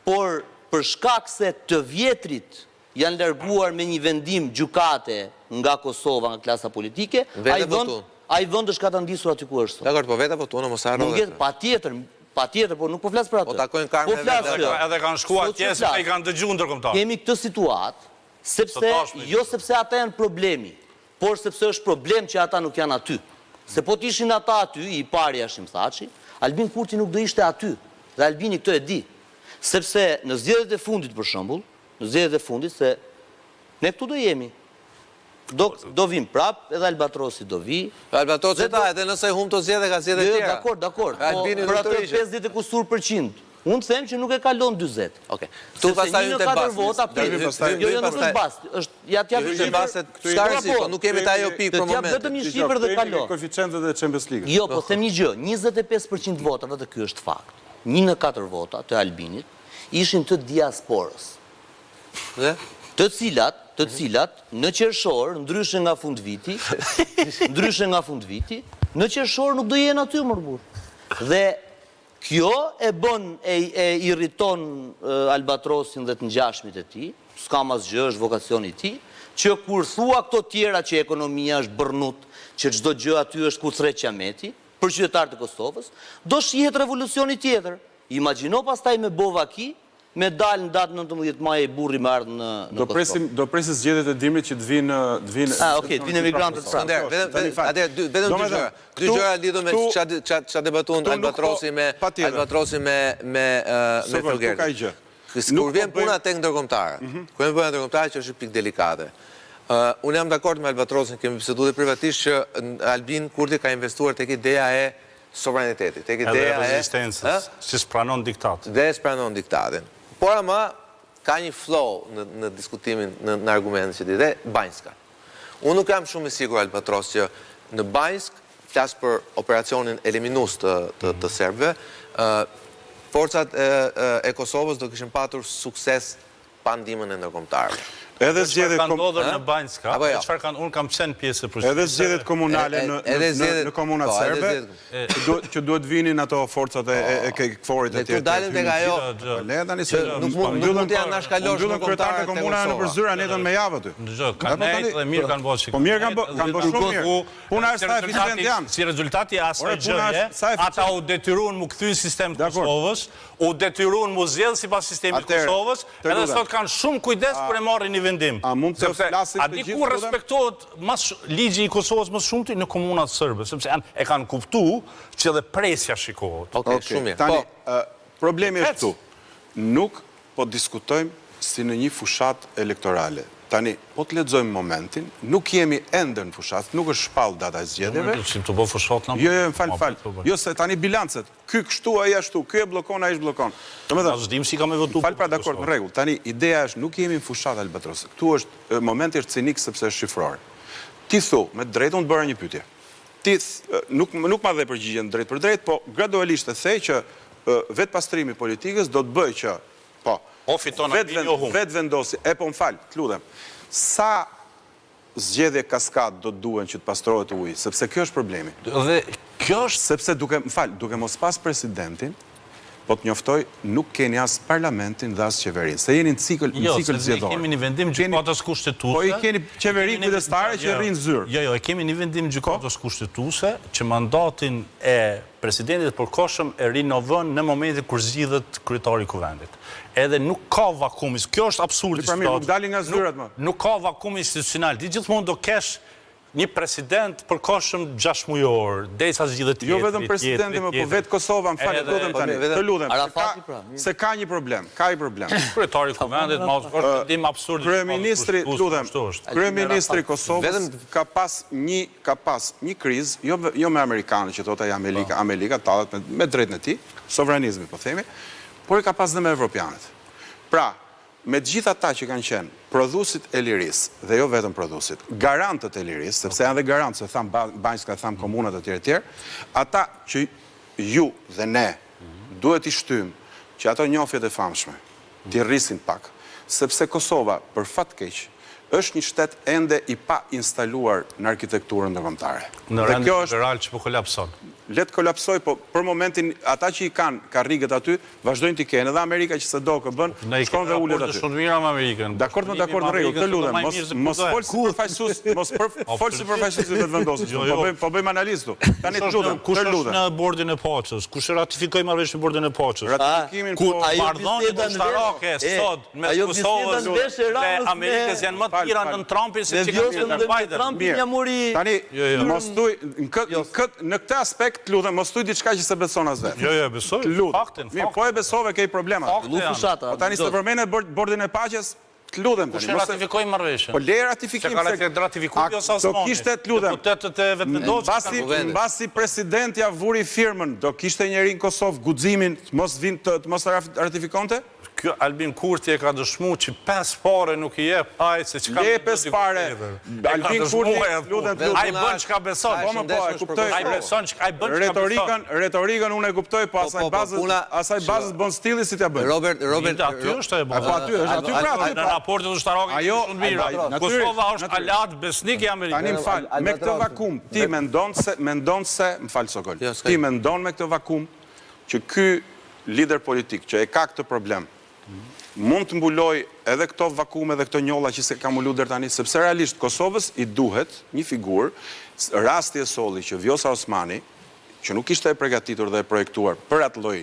por për shkak se të vjetrit janë larguar me një vendim gjykate nga Kosova, nga klasa politike, ai vend, ai vend është katandisur aty ku është sot. Dakord, po vetë votuan, mos harro edhe këtë. Patjetër, patjetër, por nuk po flas për atë. Po takojnë karmën e vet. Edhe kanë shkuar atje se i kanë dëgjuar ndërkombëtarët. Kemi këtë situatë, sepse jo sepse ata janë problemi, por sepse është problem që ata nuk janë aty. Se po të ishin ata aty, i pari Hashim Thaçi, Albin Kurti nuk do ishte aty. Dhe Albini këtë e di. Sepse në zgjedhjet e fundit për shembull, Në zgjedhjet e fundit se ne këtu do jemi. Do do vim prap, edhe Albatrosi do vi. Albatrosi tha, edhe nëse humb këto zgjedhje ka zgjedhje të tjera. Jo, dakord, dakord. Po për atë 50 e kusur për qind. Unë them që nuk e kalon 40. Okej. Këtu pastaj hyn te basti. Vota, jo, jo, nuk është bast. Është ja t'jap një shifër. Bastet, s'ka rëndësi, po nuk kemi te ajo pikë për momentin. Të jap vetëm një shifër dhe kalo. Koeficientët e Champions League. Jo, po them një gjë, 25% votave dhe ky është fakt. 1 në 4 vota të Albinit ishin të diasporës. Dhe? Të cilat, të cilat në qershor, ndryshe nga fundviti, ndryshe nga fundviti, në qershor nuk do jenë aty mor burrë. Dhe. Kjo e bën e e irriton Albatrosin dhe të ngjashmit e tij, s'kam asgjë, është vokacioni i tij, që kur thua këto tjera që ekonomia është bërnut, që çdo gjë aty është ku thërret qameti, për qytetarët e Kosovës, do shihet revolucioni tjetër. Imagjino pastaj me bo vaki, Me dalë në datë 19 maj ai burri me ardhë në në Do presim, do presim zgjedhjet e dimrit që të vinë, të vinë. Ah, okay, të vinë emigrantët prapë. Skënder, vetëm vetëm atëherë dy vetëm dy gjëra. Dy gjëra lidhur me ça ça ça debatuan po Albatrosi me Albatrosi me me me Flogertin. Kur vjen puna tek ndërkombëtarët, kur vjen puna ndërkombëtare që është një pikë delikate. Unë jam dakord me Albatrosin, kemi biseduar dhe privatisht që Albin Kurti ka investuar tek ideja e sovranitetit, tek ideja e... Edhe rezistencës, që s'pranon diktat. Dhe s'pranon diktatin. Por ama, ka një flaw në, në diskutimin, në, në argumentin që ti dhe, Banjska. Unë nuk jam shumë i sigur, Albatros, që në Banjskë, flas për operacionin eliminues të, të, të serbëve, forcat e, e Kosovës do kishin patur sukses pa ndihmën e ndërkombëtarëve. Edhe zgjedhjet kom... ndodhur në Banjska, jo? çfarë kanë unë kam qenë pjesë e procesit. Edhe zgjedhjet komunale në në në komunat po, serbe, që duhet që duhet vinin ato forcat e e KFOR-it e tjerë. Ne dalim tek ajo. Po le tani se nuk mund nuk mund t'ia anashkalosh ndërkombëtarët kryetarët e komunave nëpër zyra netën me javë aty. Dëgjo, kanë po nejt dhe mirë kanë bërë. Po mirë kanë bërë, kanë bërë shumë mirë. Puna është sa eficient janë. Si rezultat i asaj gjëje, ata u detyruan m'u kthy në sistem të Kosovës, u detyruan m'u zgjedh sipas sistemit të Kosovës, edhe sot kanë shumë kujdes kur e marrin një vendim. A mund të flasim të gjithë? A di ku respektohet mas ligji i Kosovës më së shumti në komunat serbe, sepse janë e kanë kuptu që edhe presja shikohet. Okej, shumë mirë. Tani, po. problemi është këtu. Nuk po diskutojmë si në një fushatë elektorale. Tani, po të lexojmë momentin, nuk jemi ende në fushatë, nuk është shpallë data e zgjedhjeve. Si të bëj fushatë? Jo, jo, më fal, fal. Jo, se tani bilancet, Ky kështu, ai ashtu, ky e bllokon, ai zhbllokon. Domethënë, s'dimë si ka me votu. Fal pra, dakord, në rregull. Tani ideja është nuk jemi në fushatë Albatros. Këtu është momenti është cinik sepse është shifror. Ti thu, me të drejtë unë të bëra një pyetje. Ti nuk nuk ma dhe përgjigjen drejtpërdrejt, po gradualisht e the që vetëpastrimi i politikës do të bëjë që po. O fiton Albini o humb. Vetëvendosje, e po më fal, të lutem. Sa zgjedhje kaskadë do të duhen që të pastrohet uji, sepse kjo është problemi. Dhe kjo është Sepse duke, më fal, duke mos pas presidentin, po të njoftoj, nuk keni as parlamentin dhe as qeverinë, se jeni në cikël, në Jo, cikël se ne zgjedhor. kemi një vendim Keni, gjykatës kushtetuese. po i keni qeveri kujdestare që rrinë në zyrë. Jo, jo, e kemi një vendim gjykatës kushtetuese që mandatin e presidentit të përkohshëm e rinovon në momentin kur zgjidhet kryetari i Kuvendit. Edhe nuk ka vakum, kjo është absurdi i situatës. Pra nuk dalin nga zyrat më. Nuk ka vakum institucional. Ti gjithmonë do kesh një president të përkohshëm gjashtëmujor, derisa zgjidhet tjetri, Jo vetëm presidenti, më po vetë Kosova, më fal, të lutem tani, të lutem, pra, se ka një problem, ka një problem. Kryetari i Kuvendit, ma është vendim absurd. Kryeministri, të lutem, kryeministri i Kosovës ka pas një ka pas një krizë, jo jo me amerikanët që thotë ai Amerika, po. Amerika tallet me, me drejtën e tij, sovranizmi po themi, por e ka pas dhe me evropianët. Pra, me të gjithë ata që kanë qenë prodhuesit e lirisë dhe jo vetëm prodhuesit, garantët e lirisë, sepse janë dhe garantë, se thamë Banjska, thamë komunat etj etj, ata që ju dhe ne duhet t'i shtyjmë që ato njohjet e famshme t'i rrisin pak, sepse Kosova, për fat keq, është një shtet ende i painstaluar në arkitekturën ndërkombëtare. Në rendin liberal që po kolapson. Le të kolapsojë, po për momentin ata që i kanë karriget aty, vazhdojnë t'i kenë, edhe Amerika që s'e do OKB-në, shkon dhe ulet aty. Ne kemi raporte shumë të mira me Amerikën. Dakord, më dakord, në rregull, të lutem, mos mos fol si përfaqësues, mos për fol si përfaqësues i Vetëvendosjes, po bëjmë po bëjmë analizë këtu. Tani të lutem, të lutem. Kush është në bordin e paqes? Kush e ratifikoi marrëveshjen në bordin e paqes? Ratifikimin po marrëdhëniet ushtarake sot mes Kosovës dhe Amerikës janë më të mira nën Trumpin se që kanë qenë nën Biden. Mirë. Tani mos thuj në këtë këtë në këtë aspekt të lutem mos thuj diçka që s'e beson as vetë. Jo, jo, e besoj. Faktin, faktin. Mirë, po e besove ke problem. Po tani s'e përmende bordin e paqes, Të lutem tani. Kush e ratifikoi marrëveshjen? Po le ratifikim se ka ratifikuar Vjosa Osmani. Do kishte të lutem. Deputetët e Vetëvendosjes. Mbasi mbasi presidentja vuri firmën, do kishte njeri në Kosovë guximin të mos vinte të, të mos ratifikonte? Ky Albin Kurti e ka dëshmu që pesë pare nuk i jep ai se çka Le pesë pare. Albin Kurti, lutem të lutem. Ai bën çka beson. Po më po, e kuptoj. Ai beson çka ai bën çka beson. Retorikën, retorikën unë e kuptoj, po, po asaj po, po, bazës, asaj bazës bondsteel-i si t'ia bëj. Robert, Robert, aty është ajo bazë. Po aty është, aty pra aty. Në raportet ushtarake ajo shumë mira. Kosova është aleat besnik i Amerikës. Tani më fal, me këtë vakum ti mendon se mendon se, më fal Sokol. Jo, ti mendon me këtë vakum. që ky lider politik që e ka këtë problem, mund të mbulojë edhe këto vakume dhe këto njolla që s'e ka mbulu deri tani, sepse realisht Kosovës i duhet një figurë, rasti e solli që Vjosa Osmani, që nuk ishte e pregatitur dhe e projektuar për atë lloj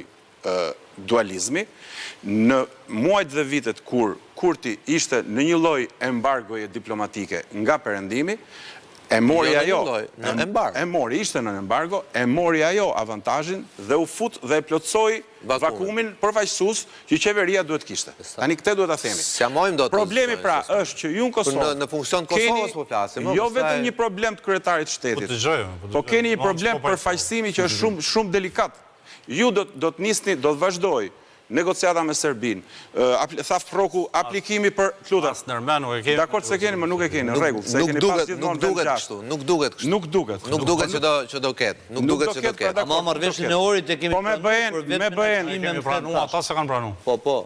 dualizmi, në muajt dhe vitet kur Kurti ishte në një lloj embargoje diplomatike nga Perëndimi, e mori Jo në ajo, një lloj, në embargo. e mori, ishte në embargo, e mori ajo avantazhin dhe u fut dhe e plotësoi vakumin përfaqësues që qeveria duhet të kishte. Tani këtë duhet ta themi. S'ia mohojmë dot Problemi pra është që ju në Kosovë në funksion të Kosovës po flasim, jo vetëm një problem të kryetarit të shtetit, po keni një problem përfaqësimi që është shumë shumë delikat. Ju do do të nisni, do të vazhdojë negociata me Serbinë, tha Frroku, aplikimi për, të lutem. As ndërmend nuk e kemi. Dakord s'e keni, më nuk e keni, në rregull, se e keni pas gjithmonë Nuk duket kështu, nuk duket kështu. Nuk duket. Nuk duket që do që do ketë, nuk duket që do ketë. Ama marrëveshjen e Ohrit e kemi po pranuar për vetëm me BE-në. E kemi pranuar, ata s'e kanë pranuar. Po, po.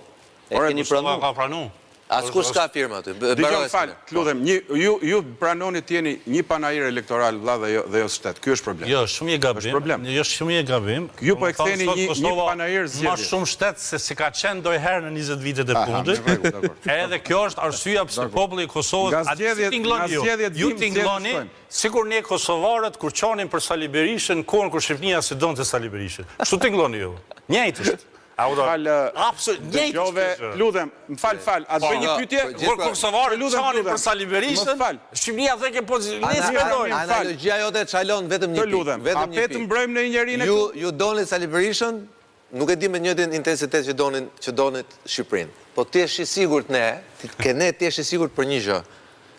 E keni pranu. Ka pranu. Askush s'ka firma aty. Dëgjo, më fal, të lutem, një, ju, ju pranoni të jeni një panair elektoral vëlla dhe jo, dhe jo shtet. Ky është problem. Jo, shumë je gabim. Është problem. Jo, shumë je gabim. Ju po e ktheni një, një panair zgjedhje. Ma shumë shtet se si ka qenë ndonjëherë në 20 vitet e fundit. Aha, në rregull, dakord. Edhe kjo është arsyeja pse populli i Kosovës Nga zgjedhjet, nga zgjedhjet ju tingëlloni sikur ne kosovarët kur qanim për Sali Berishën në kohën kur Shqipënia s'e donte Sali Berishën. Kështu tingëlloni ju. Njëjtë është. A u fal, dëgjove, lutem, më fal, fal, a të bëj një pyetje? Kur kosovarët qanin për Sali Berishën, Shqipëria theke po ne s'mendojmë. Analogjia jote çalon vetëm një pikë. Të lutem, a pe të mbrojmë ndonjë njeri ne këtu? Ju doni Sali Berishën, nuk e di me njëjtin intensitet që donin që donit Shqipërinë. Po ti je i sigurt ne, ti ke ne ti je i sigurt për një gjë.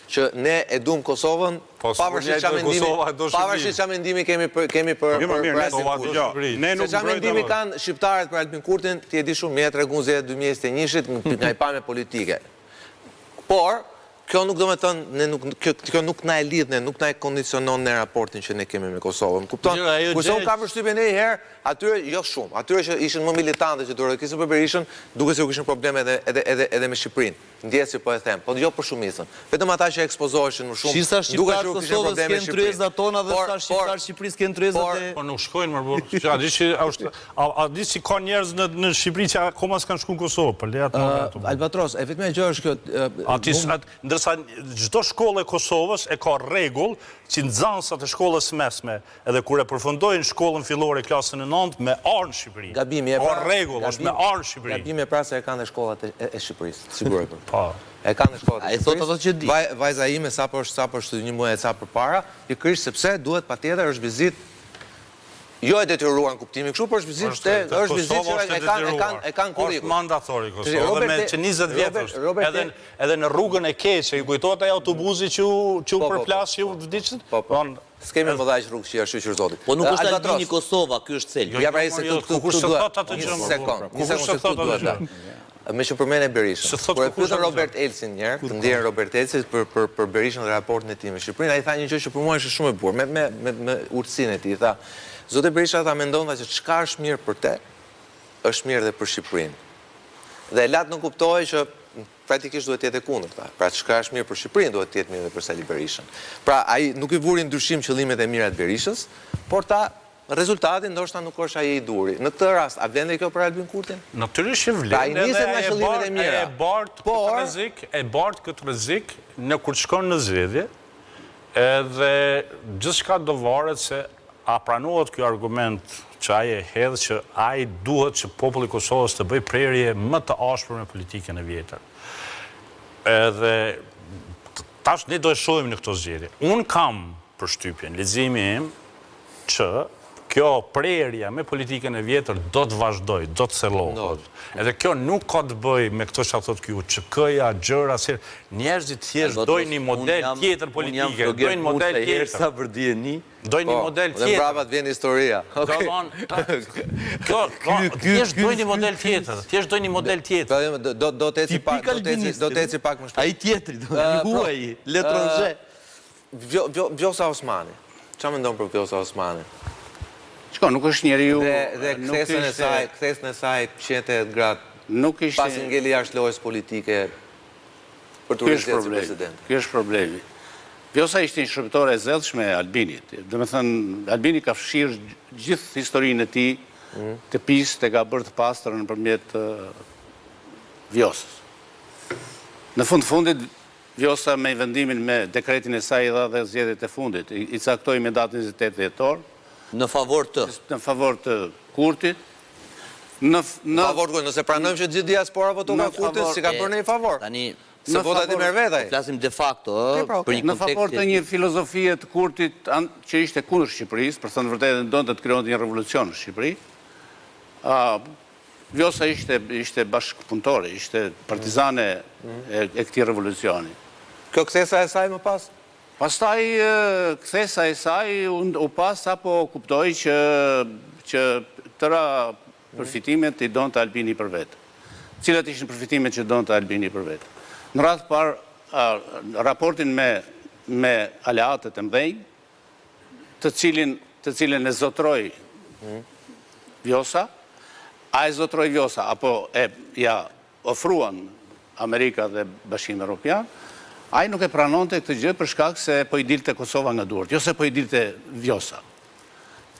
që ne e duam Kosovën, po, pavarësisht çfarë mendimi, pavarësisht çfarë mendimi kemi për kemi për jo, për Albin Kurtin. Ne nuk çfarë mendimi kanë shqiptarët për Albin Kurtin, ti e di shumë mirë treguan zgjedhjet 2021-shit nga një pamje politike. Por kjo nuk do me thënë, ne nuk, kjo, kjo nuk na e lidh ne, nuk na e kondicionon ne raportin që ne kemi me Kosovën. Më kupton? Kurse unë kam përshtypjen ndonjëherë, atyre jo shumë, atyre që ishin më militante që duartrokisin për Berishën, duket se u kishin probleme edhe edhe edhe edhe me Shqipërinë. Ndjesë që po e them, po jo për shumicën. Vetëm ata që ekspozoheshin më shumë, Shi sa shqiptarë të Kosovës ke në tryezat tona dhe sa shqiptarë të Shqipërisë ke në tryezat e... Po nuk shkojnë më burrë. A di që është a di që ka njerëz në në Shqipëri që akoma s'kanë shku në Kosovë, po le atë më Albatros, e vetmja gjë është kjo Aty ndërsa çdo shkollë e Kosovës e ka rregull që nxënësat e shkollës së mesme Edhe kur e përfundojnë shkollën fillore klasën e nëntë me ardhë në Shqipëri. Gabimi e pra. O rregull, është me ardhë në Shqipëri. Gabimi e pra se e kanë dhe shkollat e, e Shqipërisë, siguroj për. Po. E kanë dhe shkollat e Shqipërisë. Ai thotë ato që di. Vaj, vajza ime sapo është sapo është një muaj e ca përpara, pikërisht sepse duhet patjetër është vizitë jo e detyruar në kuptimin kështu, por është vizitë është, është vizitë që e kanë e kanë e kanë kurrikulum. Është mandatori Kosovë, dhe me që 20 vjet është. Edhe edhe në rrugën e keqe, ju kujtohet ai autobusi që u që u po, po, po, përplas, që u vdiqën? Po, po. S'kemi më dhe aq rrugë që shyqyr zotit. Po nuk është Albini Kosova, ky është thelbi. Ja pra se këtu këtu këtu duhet. Një sekond, një sekond se këtu duhet. Meqë përmende Berishën. Kur e pyetën Robert Elsin një herë, të ndjerin Robert Elsin për për për Berishën dhe raportin e tij me Shqipërinë, ai tha një gjë që për mua ishte shumë e bukur, me me me me urtësinë e tij, tha, Zoti Berisha tha mendon tha që çka është mirë për te, është mirë dhe për Shqipërinë. Dhe e la të nënkuptohej që Praktikisht duhet të jetë e kundërta. Pra çka është mirë për Shqipërinë duhet të jetë mirë edhe për Sali Berishën. Pra ai nuk i vuri në dyshim qëllimet e mira të Berishës, por tha rezultati ndoshta nuk është ai i duhuri. Në këtë rast, a vlen dhe kjo për Albin Kurtin? Natyrisht që vlen. Pra ai niset nga qëllimet e mira. E bart këtë rrezik, e bart këtë rrezik në kur të shkon në zgjedhje, edhe gjithçka do varet se A pranohet ky argument që ai e hedh që ai duhet që populli i Kosovës të bëjë prerje më të ashpër me politikën e vjetër? Edhe tash ne do e shohim në këto zgjedhje. Unë kam përshtypjen, leximi im, që kjo prerja me politikën e vjetër do të vazhdojë, do të thellohet. Edhe kjo nuk ka të bëjë me këto çfarë thotë ky UÇK-ja, gjëra si njerëzit thjesht dojnë një model tjetër politike, dojnë model tjetër. Sa për dijeni, Dojnë një po, model tjetër. Dhe mbrapa të vjen historia. Kjo, thjesht dojnë një model tjetër. Thjesht dojnë një model tjetër. Po, jo, do do të eci pak, do të eci, do të eci pak më shpejt. Ai tjetri, do të huaj, l'étranger. Vjosa Osmani. Çfarë mendon për Vjosa Osmani? Shiko, nuk është njeriu dhe dhe kthesën e saj, kthesën e saj 180 gradë. Nuk ishte pasi ngeli jashtë lojës politike për t'u rizgjedhur si president. Ky është problemi. Vjosa ishte një shërbëtore e zellshme e Albinit. Domethënë, Albini ka fshirë gjithë historinë e tij. Të pistë e ka bërë të pastër nëpërmjet Vjosës. Në fund të fundit, Vjosa me vendimin me dekretin e saj i dha dhe zgjedhjet e fundit. I caktoi me datën 28 dhjetor. Në favor të? Në favor të Kurtit. Në favor të Kurtit, nëse pranojmë që gjithë diaspora votoka Kurtin, s'i ka bërë ndonjë favor. Tani, Se votat i merr vetë ai. Po flasim de facto, ë, pra, për një Në favor kontekst të një filozofie të Kurtit që ishte kundër Shqipërisë, për të thënë të vërtetën donte të krijonte një revolucion në Shqipëri. Ë Vjosa ishte ishte bashkëpunëtore, ishte partizane e, e këtij revolucioni. Kjo kthesa e saj më pas? Pastaj kthesa e saj u, u pa sapo kuptoi që që tëra Përfitimet i donte Albini për vete. Cilat ishin përfitimet që donte Albini për vete? Në radhë të parë, raportin me me aleatët e mëdhenj, të cilin të cilin e zotëroi Vjosa, a e zotëroi Vjosa apo e ia ofruan Amerika dhe Bashkimi Evropian, ai nuk e pranonte këtë gjë për shkak se po i dilte Kosova nga duart, jo se po i dilte Vjosa.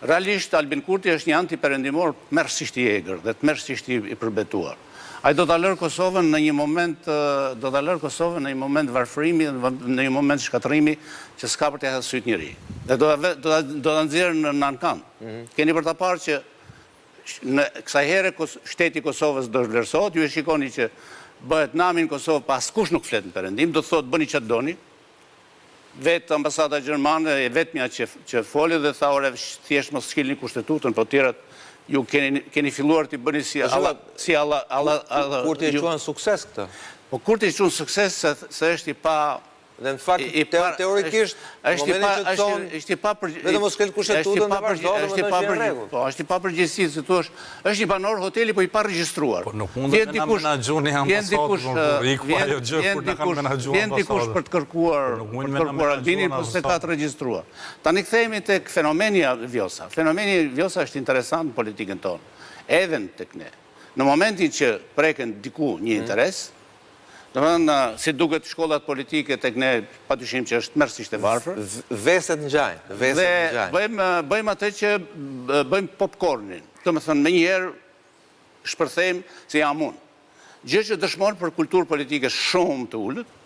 Realisht Albin Kurti është një antiperëndimor tmerrësisht i egër dhe tmerrësisht i përbetuar. Ai do ta lërë Kosovën në një moment do ta lërë Kosovën në një moment varfërimi, në një moment shkatërrimi që s'ka për t'ia hedhë sytë njeri. Dhe do ta do ta do ta nxjerrë në në ankand. Keni për ta parë që në kësaj here shteti i Kosovës do zhvlerësohet, ju e shikoni që bëhet nami në Kosovë, pa askush nuk flet në Perëndim, do të thotë bëni çfarë doni. Vetë ambasada gjermane e vetmja që që foli dhe tha ore thjesht mos shkelni kushtetutën, po tjerat ju keni keni filluar t'i bëni si alla si alla alla alla Kurti e quan sukses këtë. Po Kurti e quan sukses se se është i pa Dhe në fakt teorikisht në momentin që të thonë është i pa vetëm mos shkel kushtetutën dhe vazhdo është i pa përgjegjësi. Po është i papërgjegjësi si thua, është një banor hoteli po i paregjistruar. Po nuk mundet me na menaxhu një ambasadë më burrë, iku ajo gjë kur na kanë menaxhuar Vjen dikush për të kërkuar po për të kërkuar Albinin, po s'e ka të regjistruar. Tani kthehemi tek fenomeni Vjosa. Fenomeni Vjosa është interesant në politikën tonë, edhe në tek ne. Në momentin që preken diku një mhm. interes, Domethënë, si duket shkollat politike tek ne, padyshim që është tmerrësisht e varfër. Veset ngjajnë, veset ngjajnë. Dhe bëjmë, bëjmë atë që bëjmë popcornin. Domethënë, menjëherë shpërthejmë se jam unë. Gjë që dëshmon për kulturë politike shumë të ulët,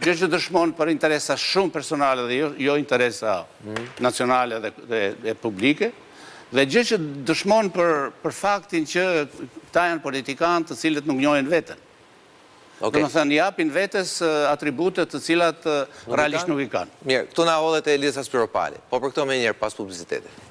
gjë që dëshmon për interesa shumë personale dhe jo, jo interesa mm. nacionale dhe, dhe, dhe publike, dhe gjë që dëshmon për, për faktin që këta janë politikanë të cilët nuk njohin veten. Okay. Domethënë, japin vetes atribute të cilat realisht nuk i kanë. Mirë, këtu na hodhe te Elisa Spiropali. Po për këto menjëherë pas publicitetit.